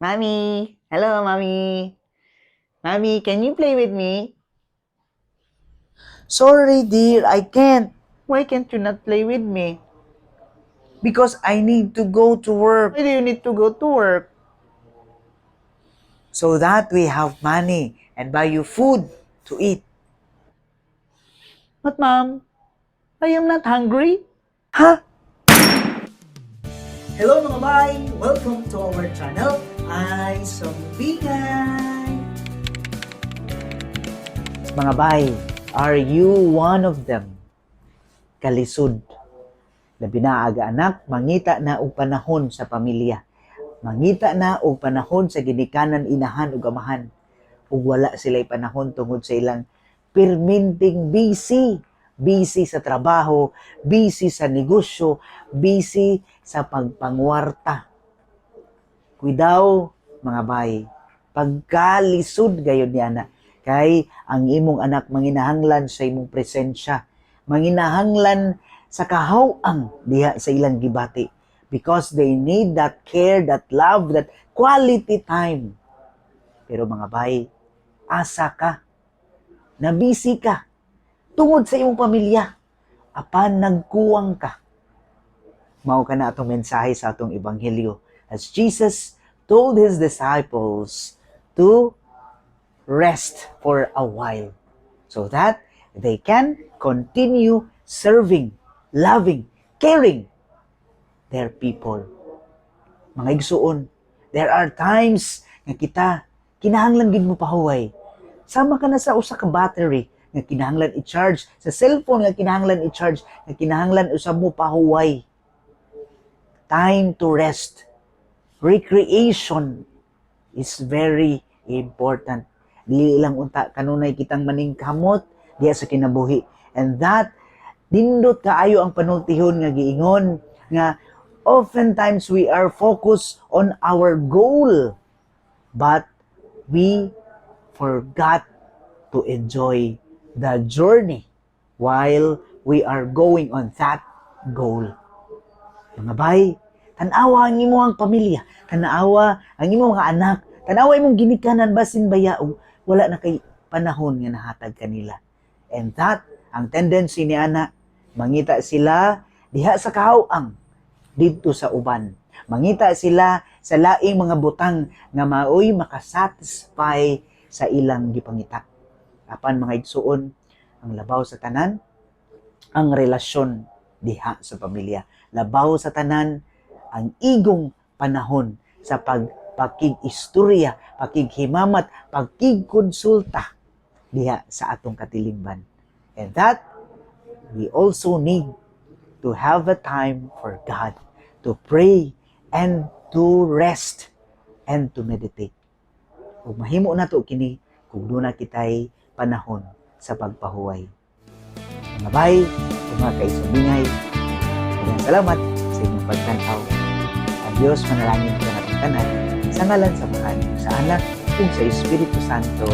Mommy! Hello, Mommy! Mommy, can you play with me? Sorry, dear, I can't. Why can't you not play with me? Because I need to go to work. Why do you need to go to work? So that we have money and buy you food to eat. But Mom, I am not hungry. Ha? Hello, mga bay! Welcome to our channel, Ay Sambingay! Mga bay, are you one of them? Kalisod. Labi na aga anak, mangita na og panahon sa pamilya. Mangita na og panahon sa ginikanan, inahan ug amahan. Ug wala sila'y panahon tungod sa ilang perminting busy. Busy sa trabaho, busy sa negosyo, busy sa pagpangwarta. Kuidaw, mga bay, pagkalisod gayod ni ana kay ang imong anak manginahanglan sa imong presensya, manginahanglan sa kahaw-ang diha sa ilang gibati because they need that care, that love, that quality time. Pero, mga bay, asa ka? Nabisi ka tungod sa imong pamilya, apan nagkuwang ka. Mao kana atong mensahe sa atong ebanghelyo as Jesus told his disciples to rest for a while so that they can continue serving, loving, caring their people. Mga igsuon, there are times nga kita kinahanglan gid mo pahuway. Sama kana sa usa ka battery nga kinahanglan i-charge, sa cellphone nga kinahanglan i-charge, nga kinahanglan usab mo pahuway. Time to rest. Recreation is very important. Dili lang unta kanunay kitang maningkamot diha sa kinabuhi. And that nindot kaayo ang panultihon nga giingon nga oftentimes we are focused on our goal, but we forgot to enjoy the journey while we are going on that goal. Mga bay, tanawa ang imong pamilya, tanawa ang imong mga anak, tanawa imong ginikanan, basin baya og wala na kay panahon nga nahatag kanila. And that, ang tendency ni ana, mangita sila diha sa kahaw-ang didto sa uban. Mangita sila sa laing mga butang nga maoy makasatisfy sa ilang gipangita. Apan, mga igsuon, ang labaw sa tanan, ang relasyon diha sa pamilya. Labaw sa tanan, ang igong panahon sa pagpakig-istorya, pakighimamat, pagkigkonsulta diha sa atong katilingban. And that, we also need to have a time for God, to pray and to rest and to meditate. Ug mahimo nato kini kung duna kitay panahon sa pagpahuway. Mga bay, ug mga kaisumbingay, daghang salamat sa inyong pagtanaw. Ang Diyos manalangin kanatong tanan sa ngalan sa Amahan, sa Anak, ug sa Espiritu Santo.